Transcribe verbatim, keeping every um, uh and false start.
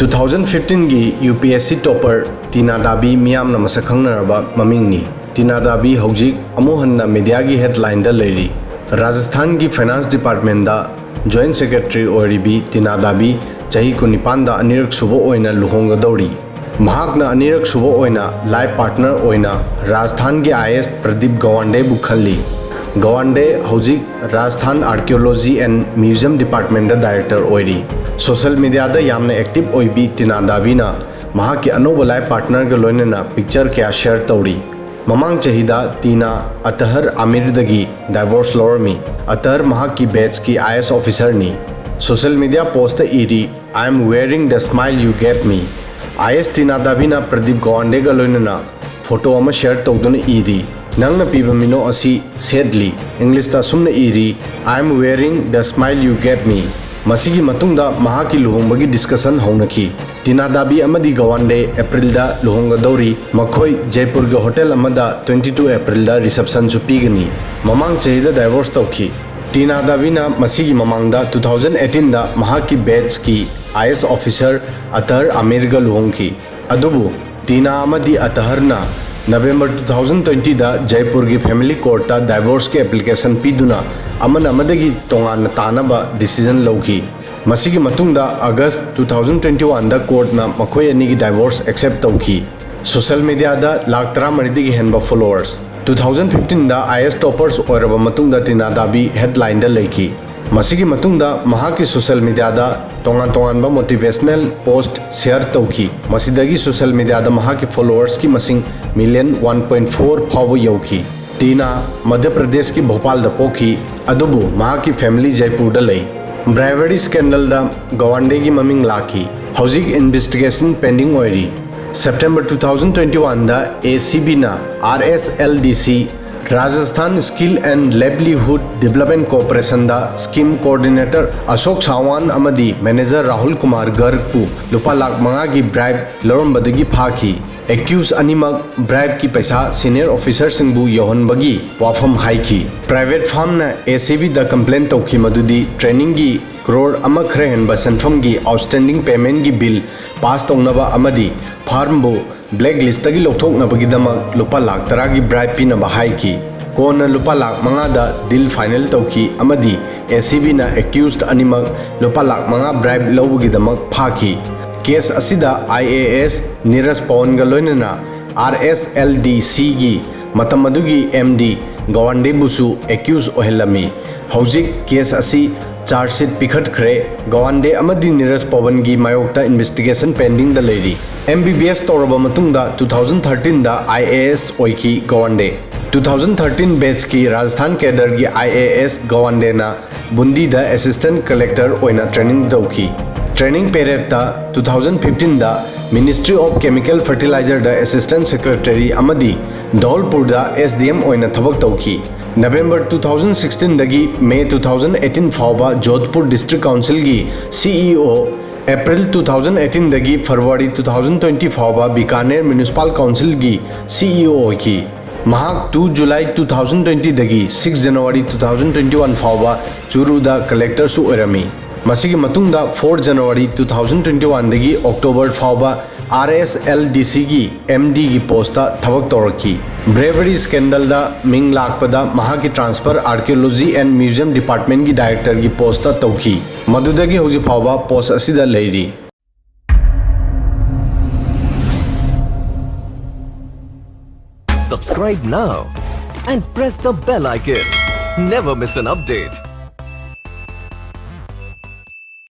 Two thousand ꯐꯤꯐꯇꯤꯟꯒꯤ U P S C topper ꯇꯤꯅꯥ Dhabi ꯃꯤꯌꯥꯝꯅ ꯃꯁꯛ ꯈꯪꯅꯔꯕ ꯃꯃꯤꯡꯅꯤ꯫ ꯇꯤꯅꯥ ꯗꯥꯕꯤ ꯍꯧꯖꯤꯛ ꯑꯃꯨꯛ ꯍꯟꯅ ꯃꯤꯗꯤꯌꯥꯒꯤ ꯍꯦꯗꯂꯥꯏꯟꯗ ꯂꯩꯔꯤ꯫ ꯔꯥꯖꯁꯊꯥꯟꯒꯤ ꯐꯥꯏꯅꯥꯟꯁ ꯗꯤꯄꯥꯔꯠꯃꯦꯟꯗ ꯖꯣꯏꯟ ꯁꯦꯀ꯭ꯔꯦꯇꯔꯤ ꯑꯣꯏꯔꯤꯕꯤ ꯇꯤꯅꯥ ꯗꯥꯕꯤ ꯆꯍꯤ ꯀꯨꯟꯅꯤꯄꯥꯟꯗ ꯑꯅꯤꯔꯛ ꯁꯨꯕ ꯑꯣꯏꯅ ꯂꯨꯍꯣꯡꯒꯗꯧꯔꯤ꯫ ꯃꯍꯥꯛꯅ ꯑꯅꯤꯔꯛ ꯁꯨꯕ ꯑꯣꯏꯅ ꯂꯥꯏꯐ ꯄꯥꯔꯠꯅꯔ ꯑꯣꯏꯅ ꯔꯥꯖꯁꯊꯥꯟꯒꯤ ꯑꯥꯏ ꯑꯦꯁ ꯄ꯭ꯔꯗꯤꯞ ꯒꯋꯥꯟꯗꯦꯕꯨ ꯈꯜꯂꯤ꯫ ꯒꯋꯥꯟꯗꯦ ꯍꯧꯖꯤꯛ ꯔꯥꯖꯁꯊꯥꯟ ꯑꯥꯔꯀꯤꯑꯣꯂꯣꯖꯤ ꯑꯦꯟ ꯃ꯭ꯌꯨꯖꯤꯌꯝ ꯗꯤꯄꯥꯔꯠꯃꯦꯟꯗ ꯗꯥꯏꯔꯦꯛꯇꯔ ꯑꯣꯏꯔꯤ꯫ ꯁꯣꯁꯦꯜ ꯃꯤꯗꯤꯌꯥꯗ ꯌꯥꯝꯅ ꯑꯦꯛꯇꯤꯚ ꯑꯣꯏꯕꯤ ꯇꯤꯅꯥ ꯗꯥꯕꯤꯅ ꯃꯍꯥꯛꯀꯤ ꯑꯅꯧꯕ ꯂꯥꯏꯐ ꯄꯥꯔꯠꯅꯔꯒ ꯂꯣꯏꯅꯅ ꯄꯤꯛꯆꯔ ꯀꯌꯥ ꯁꯦꯌꯔ ꯇꯧꯔꯤ꯫ ꯃꯃꯥꯡ ꯆꯍꯤꯗ ꯇꯤꯅꯥ ꯑꯇꯍꯔ ꯑꯃꯤꯔꯗꯒꯤ ꯗꯥꯏꯚꯣꯔꯁ ꯂꯧꯔꯝꯃꯤ꯫ ꯑꯇꯍꯔ ꯃꯍꯥꯛꯀꯤ ꯕꯦꯠꯆꯀꯤ ꯑꯥꯏ ꯑꯦꯁ ꯑꯣꯐꯤꯁꯔꯅꯤ꯫ ꯁꯣꯁꯦꯜ ꯃꯤꯗꯤꯌꯥ ꯄꯣꯁꯇ ꯏꯔꯤ, "I am wearing the smile you gave me." I S Tina ꯗꯥꯕꯤꯅ ꯄ꯭ꯔꯗꯤꯞ ꯒꯋꯥꯟꯗꯦꯒ ꯂꯣꯏꯅꯅ ꯐꯣꯇꯣ ꯑꯃ ꯁꯦꯌꯔ ꯇꯧꯗꯨꯅ ꯏꯔꯤ, "ꯅꯪꯅ ꯄꯤꯕ ꯃꯤꯅꯣꯛ ꯑꯁꯤ ꯁꯦꯠꯂꯤ꯫" ꯏꯪꯂꯤꯁꯇ ꯑꯁꯨꯝꯅ ꯏꯔꯤ, "I am wearing the smile you gave me." ꯃꯁꯤꯒꯤ ꯃꯇꯨꯡꯗ ꯃꯍꯥꯛꯀꯤ ꯂꯨꯍꯣꯡꯕꯒꯤ ꯗꯤꯁꯀꯁꯟ ꯍꯧꯅꯈꯤ꯫ ꯇꯤꯅꯥ ꯗꯥꯕꯤ ꯑꯃꯗꯤ ꯒꯋꯥꯟꯗꯦ ꯑꯦꯄ꯭ꯔꯤꯜꯗ ꯂꯨꯍꯣꯡꯒꯗꯧꯔꯤ꯫ ꯃꯈꯣꯏ ꯖꯩꯄꯨꯔꯒꯤ ꯍꯣꯇꯦꯜ ꯑꯃꯗ ꯇ꯭ꯋꯦꯟꯇꯤ ꯇꯨ ꯑꯦꯄ꯭ꯔꯤꯜꯗ ꯔꯤꯁꯦꯞꯁꯟꯁꯨ ꯄꯤꯒꯅꯤ꯫ ꯃꯃꯥꯡ ꯆꯍꯤꯗ ꯗꯥꯏꯚꯣꯔꯁ ꯇꯧꯈꯤ꯫ ꯇꯤꯅꯥ ꯗꯥꯕꯤꯅ ꯃꯁꯤꯒꯤ ꯃꯃꯥꯡꯗ ꯇꯨ ꯊꯥꯎꯖꯟ ꯑꯩꯠꯇꯤꯟꯗ ꯃꯍꯥꯛꯀꯤ ꯕꯦꯠꯆꯀꯤ ꯑꯥꯏ ꯑꯦꯁ ꯑꯣꯐꯤꯁꯔ ꯑꯇꯍꯔ ꯑꯃꯤꯔꯒ ꯂꯨꯍꯣꯡꯈꯤ꯫ ꯑꯗꯨꯕꯨ ꯇꯤꯅꯥ ꯑꯃꯗꯤ ꯑꯇꯍꯔꯅ ꯅꯕꯦꯝꯕꯔ ꯇꯨ ꯊꯥꯎꯖꯟ ꯇ꯭ꯋꯦꯟꯇꯤꯗ ꯖꯩꯄꯨꯔꯒꯤ ꯐꯦꯃꯤꯂꯤ ꯀꯣꯔꯠꯇ ꯗꯥꯏꯚꯣꯔꯁꯀꯤ ꯑꯦꯄ꯭ꯂꯤꯀꯦꯁꯟ ꯄꯤꯗꯨꯅ ꯑꯃꯅ ꯑꯃꯗꯒꯤ ꯇꯣꯉꯥꯟꯅ ꯇꯥꯅꯕ ꯗꯤꯁꯤꯖꯟ ꯂꯧꯈꯤ꯫ ꯃꯁꯤꯒꯤ ꯃꯇꯨꯡꯗ ꯑꯥꯒꯁ ꯇꯨ ꯊꯥꯎꯖꯟ ꯇ꯭ꯋꯦꯟꯇꯤ ꯋꯥꯟꯗ ꯀꯣꯔꯠꯅ ꯃꯈꯣꯏ ꯑꯅꯤꯒꯤ ꯗꯥꯏꯚꯣꯔꯁ ꯑꯦꯛꯁꯦꯞ ꯇꯧꯈꯤ꯫ ꯁꯣꯁꯦꯜ ꯃꯤꯗꯤꯌꯥꯗ ꯂꯥꯈ ꯇꯔꯥꯃꯔꯤꯗꯒꯤ ꯍꯦꯟꯕ ꯐꯣꯂꯣꯋꯔꯁ꯫ ꯇꯨ ꯊꯥꯎꯖꯟ ꯐꯤꯐꯇꯤꯟꯗ ꯑꯥꯏ ꯑꯦꯁ ꯇꯣꯄꯔꯁ ꯑꯣꯏꯔꯕ ꯃꯇꯨꯡꯗ ꯇꯤꯅꯥ ꯗꯥꯕꯤ ꯍꯦꯗꯂꯥꯏꯟꯗ ꯂꯩꯈꯤ꯫ ꯃꯁꯤꯒꯤ ꯃꯇꯨꯡꯗ ꯃꯍꯥꯛꯀꯤ ꯁꯣꯁꯦꯜ ꯃꯤꯗꯤꯌꯥꯗ ꯇꯣꯉꯥꯟ ꯇꯣꯉꯥꯟꯕ ꯃꯣꯇꯤꯚꯦꯁꯅꯦꯜ ꯄꯣꯁꯠ ꯁꯦꯌꯔ ꯇꯧꯈꯤ꯫ ꯃꯁꯤꯗꯒꯤ ꯁꯣꯁꯦꯜ ꯃꯤꯗꯤꯌꯥꯗ ꯃꯍꯥꯛꯀꯤ ꯐꯣꯂꯣꯋꯔꯁꯀꯤ ꯃꯁꯤꯡ ꯃꯤꯂꯤꯌꯟ ꯋꯥꯟ ꯄꯣꯏꯟ ꯐꯣꯔ ꯐꯥꯎꯕ ꯌꯧꯈꯤ꯫ ꯇꯤꯅꯥ ꯃꯙ꯭ꯌ ꯄ꯭ꯔꯗꯦꯁꯀꯤ ꯚꯣꯄꯥꯜꯗ ꯄꯣꯛꯈꯤ, ꯑꯗꯨꯕꯨ ꯃꯍꯥꯛꯀꯤ ꯐꯦꯃꯤꯂꯤ ꯖꯩꯄꯨꯔꯗ ꯂꯩ꯫ ꯕ꯭ꯔꯥꯏꯕꯔꯤ ꯁ꯭ꯀꯦꯟꯗꯜꯗ ꯒꯋꯥꯟꯗꯦꯒꯤ ꯃꯃꯤꯡ ꯂꯥꯛꯈꯤ꯫ ꯍꯧꯖꯤꯛ ꯏꯟꯚꯦꯁꯇꯤꯒꯦꯁꯟ ꯄꯦꯟꯗꯤꯡ ꯑꯣꯏꯔꯤ꯫ ꯁꯦꯞꯇꯦꯝꯕꯔ ꯇꯨ ꯊꯥꯎꯖꯟ ꯇ꯭ꯋꯦꯟꯇꯤ ꯋꯥꯟꯗ ꯑꯦ ꯁꯤ ꯕꯤꯅ R S L D C, Rajasthan skill and livelihood development ꯀꯣꯔꯄꯣꯔꯦꯁꯟꯗ ꯁ꯭ꯀꯤꯝ ꯀꯣꯑꯣꯔꯗꯤꯅꯦꯇꯔ ꯑꯁꯣꯛ ꯁꯥꯋꯥꯟ ꯑꯃꯗꯤ ꯃꯦꯅꯦꯖꯔ ꯔꯥꯍꯨꯜ ꯀꯨꯃꯥꯔ ꯒꯔꯒꯄꯨ ꯂꯨꯄꯥ ꯂꯥꯈ ꯃꯉꯥꯒꯤ ꯕ꯭ꯔꯥꯏꯕ ꯂꯧꯔꯝꯕꯗꯒꯤ ꯐꯥꯈꯤ꯫ ꯑꯦꯀ꯭ꯌꯨꯖ ꯑꯅꯤꯃꯛ ꯕ꯭ꯔꯥꯏꯕꯀꯤ ꯄꯩꯁꯥ ꯁꯤꯅꯤꯌꯔ ꯑꯣꯐꯤꯁꯔꯁꯤꯡꯕꯨ ꯌꯧꯍꯟꯕꯒꯤ ꯋꯥꯐꯝ ꯍꯥꯏꯈꯤ꯫ ꯄ꯭ꯔꯥꯏꯚꯦꯠ ꯐꯥꯔꯝꯅ ꯑꯦ ꯁꯤ ꯕꯤꯗ ꯀꯝꯄ꯭ꯂꯦꯟ ꯇꯧꯈꯤ ꯃꯗꯨꯗꯤ ꯇ꯭ꯔꯦꯅꯤꯡꯒꯤ ꯀ꯭ꯔꯣꯔ ꯑꯃ ꯈꯔ ꯍꯦꯟꯕ ꯁꯦꯟꯐꯝꯒꯤ ꯑꯥꯎꯠꯁ꯭ꯇꯦꯟꯗꯤꯡ ꯄꯦꯃꯦꯟꯒꯤ ꯕꯤꯜ ꯄꯥꯁ ꯇꯧꯅꯕ ꯑꯃꯗꯤ ꯐꯥꯔꯝꯕꯨ ꯕ꯭ꯂꯦꯛ ꯂꯤꯁꯇꯒꯤ ꯂꯧꯊꯣꯛꯅꯕꯒꯤꯗꯃꯛ ꯂꯨꯄꯥ ꯂꯥꯈ ꯇꯔꯥꯒꯤ ꯕ꯭ꯔꯥꯏꯕ ꯄꯤꯅꯕ ꯍꯥꯏꯈꯤ꯫ ꯀꯣꯟꯅ ꯂꯨꯄꯥ ꯂꯥꯈ ꯃꯉꯥꯗ ꯗꯤꯜ ꯐꯥꯏꯅꯦꯜ ꯇꯧꯈꯤ ꯑꯃꯗꯤ ꯑꯦ ꯁꯤ ꯕꯤꯅ ꯑꯦꯀ꯭ꯌꯨꯁ ꯑꯅꯤꯃꯛ ꯂꯨꯄꯥ ꯂꯥꯈ ꯃꯉꯥ ꯕ꯭ꯔꯥꯏꯕ ꯂꯧꯕꯒꯤꯗꯃꯛ ꯐꯥꯈꯤ꯫ ꯀꯦꯁ ꯑꯁꯤꯗ ꯑꯥꯏ ꯑꯦ ꯑꯦꯁ ꯅꯤꯔꯖ ꯄꯋꯟꯒ ꯂꯣꯏꯅꯅ ꯑꯥꯔ ꯑꯦꯁ ꯑꯦꯜ ꯗꯤ ꯁꯤꯒꯤ ꯃꯇꯝ ꯑꯗꯨꯒꯤ ꯑꯦꯝ ꯗꯤ ꯒꯋꯥꯟꯗꯦꯕꯨꯁꯨ ꯑꯦꯀ꯭ꯌꯨꯁ ꯑꯣꯏꯍꯜꯂꯝꯃꯤ꯫ ꯍꯧꯖꯤꯛ ꯀꯦꯁ ꯑꯁꯤ ꯆꯥꯔꯖ ꯁꯤꯠ ꯄꯤꯈꯠꯈ꯭ꯔꯦ꯫ ꯒꯋꯥꯟꯗꯦ ꯑꯃꯗꯤ ꯅꯤꯔꯖ ꯄꯋꯟꯒꯤ ꯃꯥꯌꯣꯛꯇ ꯏꯟꯚꯦꯁꯇꯤꯒꯦꯁꯟ ꯄꯦꯟꯗꯤꯡꯗ ꯂꯩꯔꯤ꯫ ꯑꯦꯝ ꯕꯤ ꯕꯤ ꯑꯦꯁ ꯇꯧꯔꯕ ꯃꯇꯨꯡꯗ two thousand ꯊꯥꯔꯇꯤꯟꯗ I A S ꯑꯣꯏꯈꯤ ꯒꯋꯥꯟꯗꯦ꯫ ꯇꯨ ꯊꯥꯎꯖꯟ ꯊꯥꯔꯇꯤꯟ ꯕꯦꯆꯀꯤ ꯔꯥꯖꯁꯊꯥꯟ ꯀꯦꯗꯔꯒꯤ ꯑꯥꯏ ꯑꯦ ꯑꯦꯁ ꯒꯋꯥꯟꯗꯦꯅ ꯕꯨꯟꯗꯤꯗ ꯑꯦꯁꯤꯁꯇꯦꯟꯠ ꯀꯂꯦꯛꯇꯔ ꯑꯣꯏꯅ ꯇ꯭ꯔꯦꯅꯤꯡ ꯇꯧꯈꯤ꯫ ꯇ꯭ꯔꯦꯅꯤꯡ ꯄꯦꯔꯦꯗꯇ ꯇꯨ ꯊꯥꯎꯖꯟ ꯐꯤꯐꯇꯤꯟꯗ ꯃꯤꯅꯤꯁꯇ꯭ꯔꯤ ꯑꯣꯐ ꯀꯦꯃꯤꯀꯦꯜ ꯐꯔꯇꯤꯂꯥꯏꯖꯔꯗ ꯑꯦꯁꯤꯁꯇꯦꯟꯠ ꯁꯦꯀ꯭ꯔꯦꯇꯔꯤ ꯑꯃꯗꯤ ꯙꯧꯜꯄꯨꯔꯗ ꯑꯦꯁ ꯗꯤ ꯑꯦꯝ ꯑꯣꯏꯅ ꯊꯕꯛ ꯇꯧꯈꯤ꯫ ꯅꯕꯦꯝꯕꯔ ꯇꯨ ꯊꯥꯎꯖꯟ ꯁꯤꯛꯁꯇꯤꯟꯗꯒꯤ ꯃꯦ ꯇꯨ ꯊꯥꯎꯖꯟ ꯑꯩꯠꯇꯤꯟ ꯐꯥꯎꯕ ꯖꯣꯙꯄꯨꯔ ꯗꯤꯁꯇ꯭ꯔꯤꯛ ꯀꯥꯎꯟꯁꯤꯜꯒꯤ C E O, April two thousand ꯑꯩꯠꯇꯤꯟꯗꯒꯤ ꯐꯦꯕ꯭ꯔꯨꯋꯥꯔꯤ ꯇꯨ ꯊꯥꯎꯖꯟ ꯇ꯭ꯋꯦꯟꯇꯤ ꯐꯥꯎꯕ ꯕꯤꯀꯥꯅꯦꯔ ꯃ꯭ꯌꯨꯅꯤꯁꯤꯄꯥꯜ ꯀꯥꯎꯟꯁꯤꯜꯒꯤ ꯁꯤ ꯏ ꯑꯣ ꯑꯣꯏꯈꯤ꯫ ꯃꯍꯥꯛ ꯇꯨ ꯖꯨꯂꯥꯏ ꯇꯨ ꯊꯥꯎꯖꯟ ꯇ꯭ꯋꯦꯟꯇꯤꯗꯒꯤ six January two thousand twenty one ꯐꯥꯎꯕ ꯆꯨꯔꯨꯗ ꯀꯂꯦꯛꯇꯔꯁꯨ ꯑꯣꯏꯔꯝꯃꯤ꯫ ꯃꯁꯤꯒꯤ ꯃꯇꯨꯡꯗ four January two thousand twenty ꯋꯥꯟꯗꯒꯤ ꯑꯣꯛꯇꯣꯕꯔ ꯐꯥꯎꯕ ꯑꯥꯔ ꯑꯦꯁ ꯑꯦꯜ ꯗꯤ ꯁꯤꯒꯤ ꯑꯦꯝ ꯗꯤꯒꯤ ꯄꯣꯁꯇ ꯊꯕꯛ ꯇꯧꯔꯛꯈꯤ꯫ ꯕ꯭ꯔꯦꯕꯔꯤ ꯁ꯭ꯀꯦꯟꯗꯜꯗ ꯃꯤꯡ ꯂꯥꯛꯄꯗ ꯃꯍꯥꯛꯀꯤ ꯇ꯭ꯔꯥꯟꯁꯐꯔ ꯑꯥꯔꯀꯤꯑꯣꯂꯣꯖꯤ ꯑꯦꯟ ꯃ꯭ꯌꯨꯖꯤꯌꯝ ꯗꯤꯄꯥꯔꯠꯃꯦꯟꯒꯤ ꯗꯥꯏꯔꯦꯛꯇꯔꯒꯤ ꯄꯣꯁꯇ ꯇꯧꯈꯤ꯫ ꯃꯗꯨꯗꯒꯤ ꯍꯧꯖꯤꯛ ꯐꯥꯎꯕ ꯄꯣꯁ ꯑꯁꯤꯗ ꯂꯩꯔꯤ꯫ Subscribe now and press the bell icon. Never miss an update.